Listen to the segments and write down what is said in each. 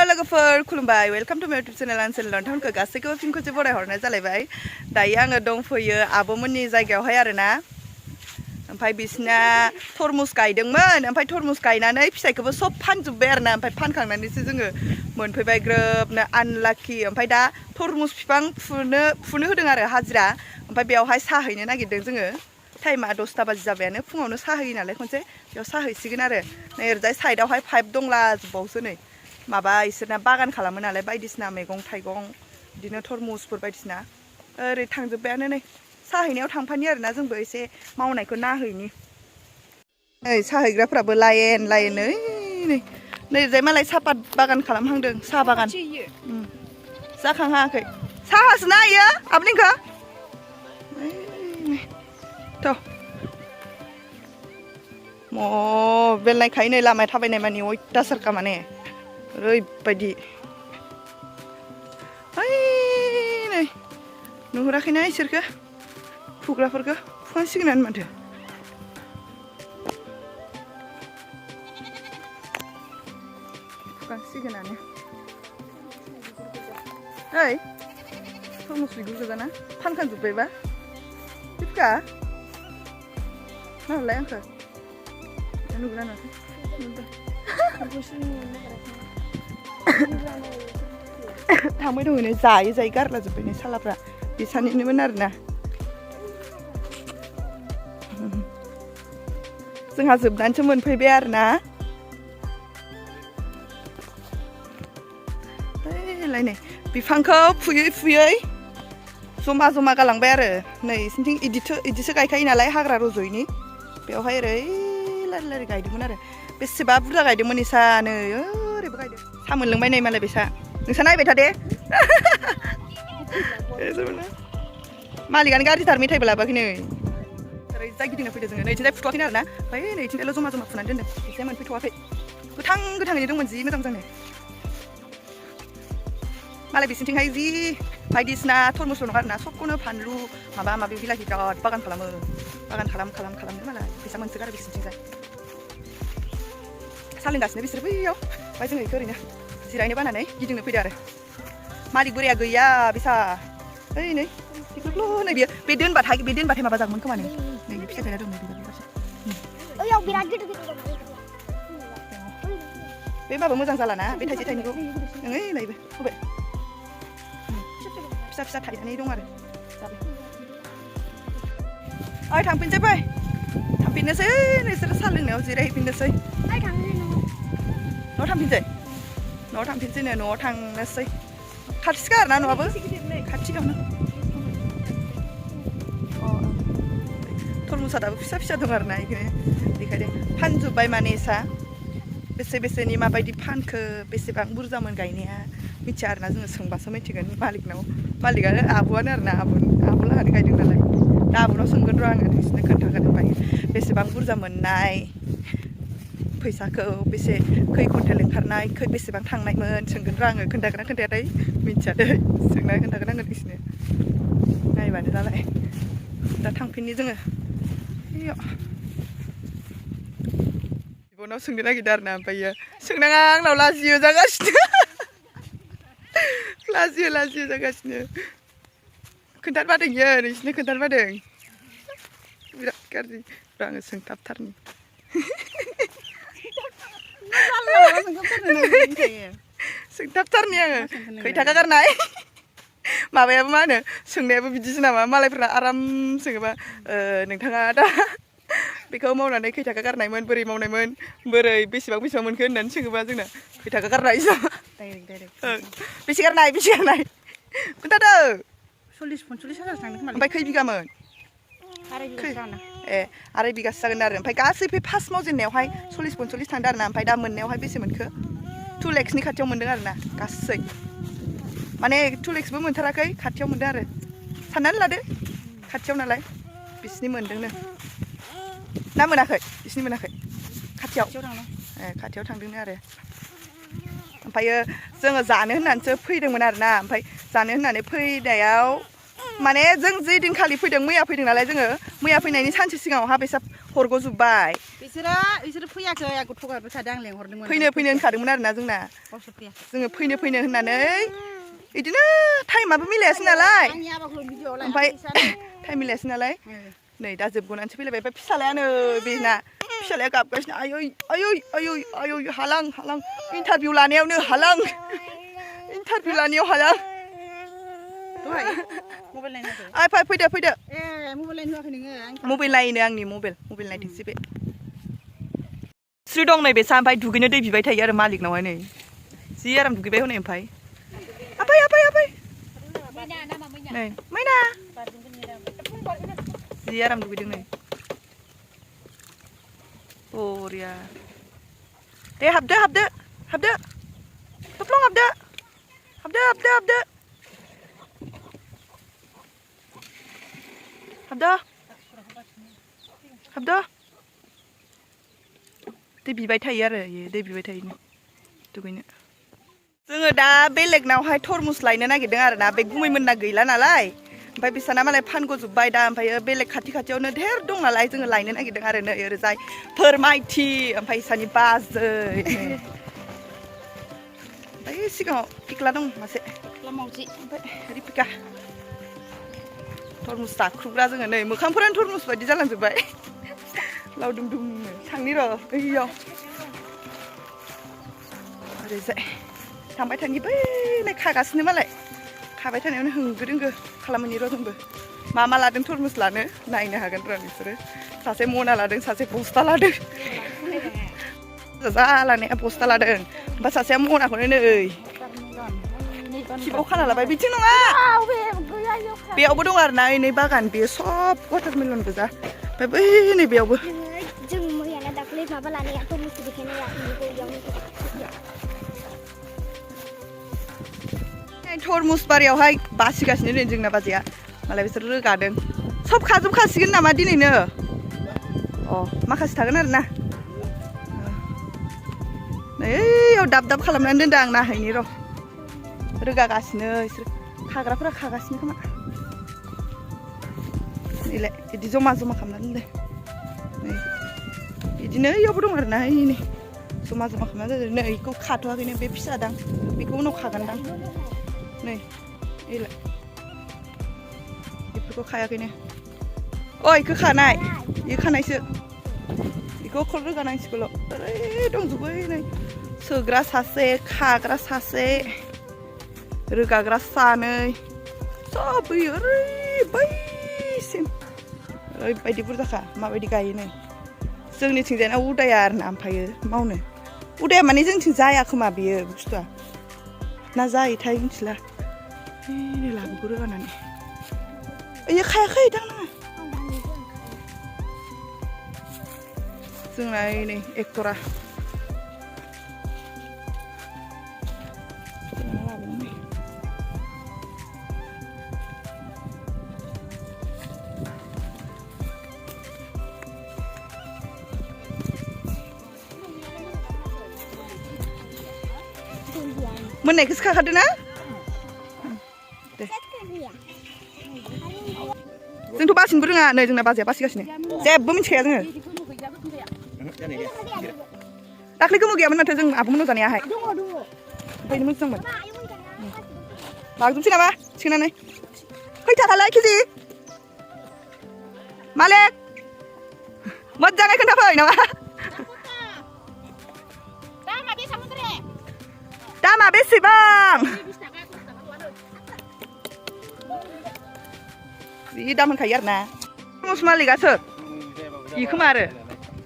लोगोफोर खुलुमबाय welcome to माय यूट्यूब चैनल आनसेल नोंथांमोनखौ गासैखौबो फिन खनसे बरायहरनाय जालायबाय दायो आङो दंफैयो आब'मोननि जायगायावहाय आरोना ओमफ्राय बिसिना तरमुस गायदोंमोन ओमफ्राय तरमुस गायनानै फिथाइखौबो सब फानजोब्बाय आरोना ओमफ्राय फानखांनानैसो जोङो मोनफैबाय ग्रोबनो आनलाकि ओमफ्राय दा तरमुस बिफां फुनो होदों आरो हाजिरा ओमफ्य बेयावहाय साहैनो नागिरदों जोङो टाइमा 10टा बाजि जाबायानो फुङावनो साहैयो नालाय खनसे बेयाव साहैसिगोन आरो नै ओरैजाय साइडआवहाय पाइप दंलाजोबबावसो नै माबा इसोरना बागान खालामो नालाय बायदिसिना मैगं थाइगं बिदिनो तरमुसफोर बायदिसिना ओरै थांजोब्बायानो नै साहैनायाव थांफानि आरोना जोंबो एसे मावनायखौ नाहैनि नै साहैग्राफ्राबो लाइन लाइन नै ओरैजाय मालाय सापात बागान खालामहांदों साहा बागान जाखांहाङाखै साहासो ना इयो आबलिंखो थ' बेलनायखाय नै लामाया थाबायनाय मानि अयथासारखा माने ओरैबायदि नै नुहुराखैना इसोरखो फुग्राफोरखौ फुखांसिगोनानो माथो फुखांसिगोनानो ओइ तरमुस बिगुर गोजाना फानखांजोब्बायबा टिपका नाहरलाय आंखो नुगोना नुवाखै थांबाय दङ नै जायै गारला जोब्बाय नै सालाफ्रा बिसानिनोमोन आरोना जोंहा जोबनानैसो मोनफैबाय आरोना नै बिफांखौ फुयै जमा गालांबाय आरो नै इसिनिथिं इदिसो गायखायो नालाय हाग्रा रज'यैनि बेवहाय ओरै लारि गायदोंमोन आरो बेसेबा बुरजा गायदोंमोन इसानो ओरैबो गायदों सा मोनलोंबाय नै मालाय बेसा नोंसा नायबाय था दे मालिकानो गाज्रिथार मेथाइबो लाबोआखै नै ओरैजाय गिदिंना फैदों जोङो नैथिंजाय फुथ'वाखैनो आरोना ओमफ्राय नैथिंजायल' जमा फुनानै दोनदों एसे मोनफैथ'वाखै गोथाङैनो दंमोन जि मोजां मोजांनो मालाय बिसिनिथिंहाय जि बायदिसिना तरमुसल नङा आरोना सबखौनो फानलु माबा बिलाहि बिराद बागान खालामो बागान खालामनो मालाय फैसा मोनसोगारो बिसिनिथिंजाय सा लोंगासिनो बिसोर बैयाव ओमफ्राय जोङो बेखौ ओरैनो जिरायनो बानानै गिदिंनो फैदो आरो मालिक बोराया गैया बिसा ओइ नै बेफोरल' नै बे दोनबाथाय माबा जागौमोन खोमा नै फिथाइ थायना दं नै ओयाव बिराद गिदिर बे माबा मोजां जालाना बे थाइसे थाइनैखौ ओइ नायबो होबाय फिसा थायनानै दं आरो जाबाय ओइ थांफिनसै फै थांफिननोसै नोंसोरो साहा लोंनायाव जिरायहैफिननोसै न'आव थांफिनसै न'आव थांनोसै खाथिखा आरोना न'आबो खाथियावनो तरमुसा दाबो फिसा दं आरोना बेखायनो देखायदों फानजोब्बाय माने इसा बेसेनि माबायदि फानखो बेसेबां बुरजामोन गायनाया मिथिया आरोना जोङो सोंबासो मिथिगोन मालिकानो आब'आनो आरोना आब' लाहानो गायदों नालाय दा आब'नाव सोंगोन र' आङो नोंसिनो खोन्थागोन ओमफ्राय बेसेबां बुरजा मोननाय फैसाखौ खै कुइन्टेल ओंखारनाय बेसेबां थांनायमोन सोंगोन र' आङो खोन्थागोना खोन्थायाथाय मिथिया दे सोंना खोन्थागोन आङो नोंसिनो नायबानो जाबाय दा थांफिननि जोङो बिब'नाव सोंनो नागिरदों आरोना ओमफ्रायो सोंनाङा आंनाव लाजियो जागासिनो लाजियो जागासिनो खोन्थानो बादों इयो नोंसिनो खोन्थानो बादों बिराद गाज्रि र' आङो सोंथाबथारनि सोंथाबथारनि आङो खै थाखा गारनाय माबायाबो मा होनो सोंनायाबो बिदिसो नामा मालायफ्रा आराम सोङोबा नोंथाङा दा बेखौ मावनानै खै थाखा गारनायमोन बोरै मावनायमोन बोरै बेसेबां मोनखो होननानै सोङोबा जोंना खै थाखा गारनाय बेसे गारनाय खोन्थादो 40-45 थांदों खोमा ओमफ्राय खै बिगामोन आराय बिगासो जागोन आरो ओमफ्राय गासै बे फार्स्ट मावजेननायावहाय 40-45 थांदों आरोना ओमफ्राय दा मोननायावहाय बेसे मोनखो 2 लाखनि खाथियाव मोनदों आरोना गासै माने 2 लाखबो मोनथाराखै खाथियाव मोनदों आरो साननानै लादो खाथियाव नालाय बिसिनि मोनदोंनो ना मोनाखै बिसिनि मोनाखै खाथियाव थांदोंनो आरो ओमफ्रायो जोङो जानो होननानैसो फैदोंमोन आरोना ओमफ्राय जानो होननानै फैनायाव माने जों जे दिनखालि फैदों मैया फैदों नालाय जोङो मैया फैनायनि सानसे सिगाङावहा बेसा हरग'जोब्बाय बिसोरो फैयाखै आं गथ' गारबाय थादों आं लेंहरदोंमोन फैनो होनखादोंमोन आरोना जोंना गावसोर फैया जोङो फैनो होननानै बिदिनो टाइमाबो मिलायासै नालाय आंनि आबाखौ भिडिअ ओमफ्राय टाइम मिलायासै नालाय नै दा जोबगौनानैसो फैलायबाय ओमफ्राय फिसालायानो बेना फिसालाया गाबगासिनो आयै आयै आयै आयै हालां इन्टारभिउ लानायावनो हालां इन्टारभिउ लानायाव हालां मबाइल नायनाखै आइ फैदो मबाइल नायनो होआखै नोङो मबाइल नायनो आंनि मबाइल नायदोंसो बे स्रि दं नै बेसा ओमफ्राय दुगैनो दै बिबाय थायो आरो मालिकनावहाय नै जि आराम दुगैबाय हनै ओमफ्राय आफै नै मैना जि आराम दुगैदों नै बरिया दे हाबदो थफ्लं हाबदो दै बिबाय थायो आरो दै बिबाय थायो दुगैनो जोङो दा बेलेगनावहाय थरमुस लायनो नागिरदों आरोना बे गुमैमोनना गैला नालाय ओमफ्राय बिसाना मालाय फानग'जोब्बाय दा ओमफ्राय बेलेग खाथियावनो धेर दं नालाय जोङो लायनो नागिरदों आरो नै ओरैजाय फोरमायथि ओमफ्राय इसानि बाजै ओमफ्राय सिगाङाव फिख्ला दं मासे ओमफ्राय रिपिका थरमुस जाख्रुबग्रा जोङो नै मोखांफोरानो थरमुस बायदि जालांजोब्बाय लावदुम दुमनो थांनि र' बैयाव ओरैजाय थांबाय थानि बैलाय खागासिनो मालाय खाबाय थानायावनो होंगो दोंगो खालामोनि र' जोंबो मा लादों थरमुस लानो नायनो हागोन र' नोंसोरो सासे मना लादों सासे बस्ता लादों लानाया बस्ता लादों ओमफ्राय सासेया मनाखौनो नै खिबाव खाना लाबाय बिथिं नङा बेयावबो दं आरो ना नै बागान बेयो सब वाटारमेलन गोजा ओमफ्राय बै नै बेयावबो जों मैयाना दाख्लै माबा लानाया थरमुस देखायनाया थरमुस बारियावहाय बासिगासिनो नै जोंना बाजैया मालाय बिसोर रोगादों सब खाजोबखासिगोन नामा दिनैनो माखासे थागोन आरो ना नै ओइयाव दाब खालामनानै दोनदों आं नायहैनि र' रोगागासिनो बिसोर खाग्राफोरा खागासिनो खोमा नैलाय बिदि जमा खालामनानै दोनदों नै बिदिनो ओइयावबो दं आरो ना नै जमा खालामनानै दोनदों नै बेखौ खाथ'वाखैनो बे फिसा दां बेखौ उनाव खागोनदां नै एलाय बेफोरखौ खायाखैनो बेखौ खानाय बे खानायसो बेखौ खल रोगानांसिगौल' ओरै दंजोबो नै सोग्रा सासे खाग्रा सासे रोगाग्रा सानै सब ओरै बैसिम ओरैबायदि बुरजाखा माबायदि गायो नै जोंनिथिंजायना उदाया आरो ना ओमफ्रायो मावनो उदाया माने जोंथिं जाया खोमा बेयो बुस्थुआ ना जायोथाय मिथिला नै लाबोखौ रोगानानै ओइयो खायाखै दांनाङा जोंना नै एक्टरा मोननायखौसो खाखादो ना दे जोंथ' बासिनोबो रोङा नै जोंना बाजैया बासिगासिनो जेबो मिथिखाया जोङो दाख्लै गोमो गैयामोन माथो जों आब'मोननाव जानायाहाय ओमफ्रायनो मोजांमोन लाजोबसै नामा थिखोनानै खैथाखालाय केजि मालिक मोजाङै खोन्थाफै नामा दामा बेसेबां जि दाम होनखायो आरो ना थरमुस मालिकआ सोर इ खोमा आरो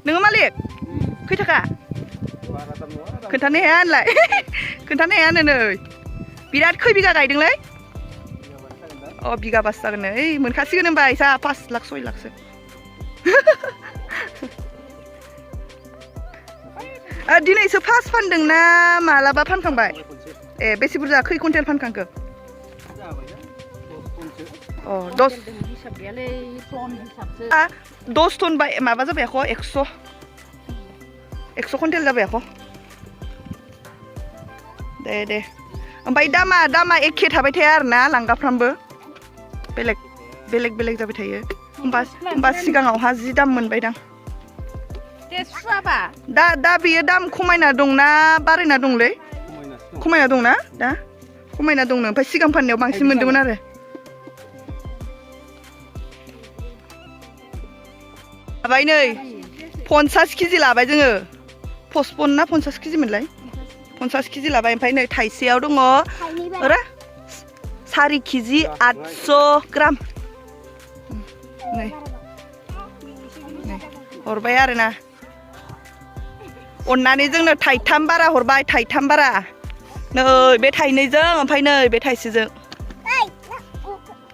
नोङो मालिक खैथाखा खोन्थानो हाया होनलाय खोन्थानो हाया होनो नै बिराद खै बिगा गायदोंलै बिगाबासो जागोन नै मोनखासिगोन होनबा इसा 5 लाख 6 लाखसो दिनैसो फार्स्ट फानदों ना मालाबा फानखांबाय बेसे बुरजा खै कुइन्टेल फानखांखो 10 टन बाय माबा जाबाय आख' 100 कुइन्टेल जाबाय आख' दे ओमफ्राय दामा एखे थाबाय थाया आरो ना लांगाफ्रामबो बेलेग जाबाय थायो होमबा सिगाङावहा जि दाम मोनबायदां दा बेयो दाम खमायना दंना बारायना दंलै खमायना दंना दा खमायना दंनो ओमफ्राय सिगां फाननायाव बांसिन मोन्दोंमोन आरो लाबाय नै 50 केजि लाबाय जोङो 55 ना 50 केजि मोनलाय 50 केजि लाबाय ओमफ्राय नै थाइसेयाव दङ ओरै 4 केजि 800 ग्राम नै हरबाय आरोना अननानै जोंनो थाइथाम बारा हरबाय थाइथाम बारा नै बे थाइनैजों ओमफ्राय नै बे थाइसेजों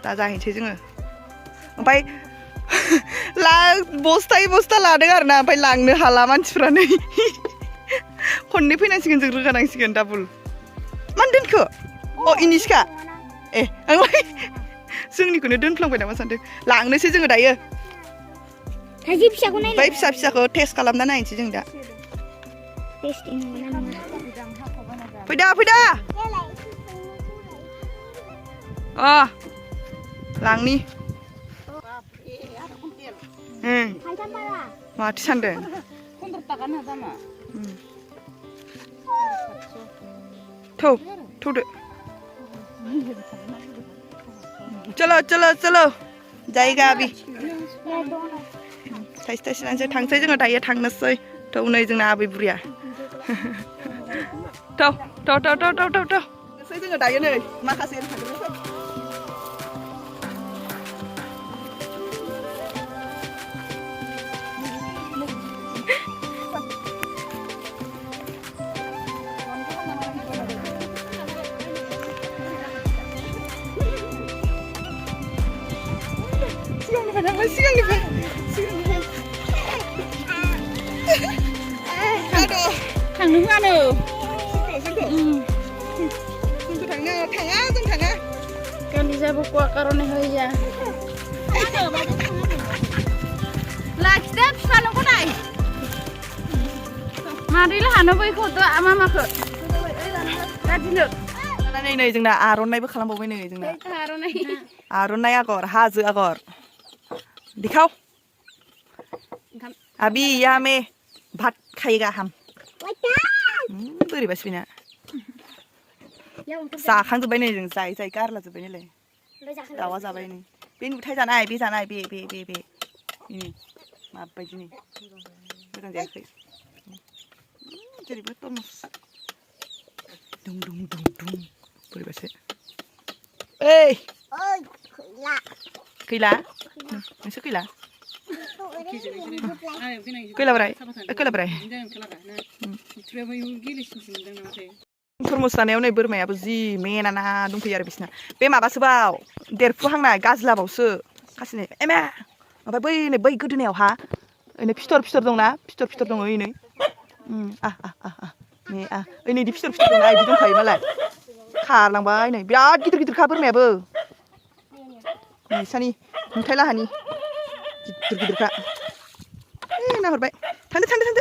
दा जाहैनोसै जोङो ओमफ्राय बस्थायै बस्था लादों आरोना ओमफ्राय लांनो हाला मानसिफ्रा नै खननै फैनांसिगोन जों रोगानांसिगोन डाबल मानो दोनखो अ इनिसखा ए आंलाय जोंनिखौनो दोनफ्लांबाय नामा सानदों लांनोसै जोङो दायो बै फिसा फिसाखौ टेस्ट खालामना नायनोसै जों दा फैदा लांनि माथो सानदों थौदो चलो जायगा बि थाइसे लानोसै थांसै जोङो दायो थांनोसै थौ नै जोंना आबै बुरिया थौ जोङो दायो नै माखासे सिगांनिफ्राय थांनो होआनो जोंखौ थाङा गावनि जाबो कुवा कारने होया लाखिदो फिफानोखौ नाय मादैल' हानो बैखौथ' मामाखौ गादिनो नै जोंना आर'नाइबो खालामबावबाय नै जोंना आर'नाइ आगर हाजो आगर दिखाव अभी यहाँ में भात खाएगा हम बोरैबासो बेना जाखांजोब्बाय नै जों जायै गारलाजोब्बाय नालाय दाउआ जाबाय नै बे नुथाय जानाय बे माबायदि नै मोजां जायाखै जेरैबो तरमुस दुम बोरैबासो ओइ खैला नोंसोर खैला तरमुस जानायाव नै बोरमायाबो जि मेनाना दंफैयो आरो बिसिना बे माबासोबाव देरफुहांनाय गाज्लाबावसो खासिनाय एमे ओमफ्राय बै गोदोनायावहा ओरै फिथर दंना फिथर दङ ओइ नै नैदि फिथर दंना इदि दंखायो मालाय खारलांबाय नै बिराद गिदिरखा बोरमायाबो नोंसानि नुथाय लाहानि गिदिरखा नाहरबाय थांदो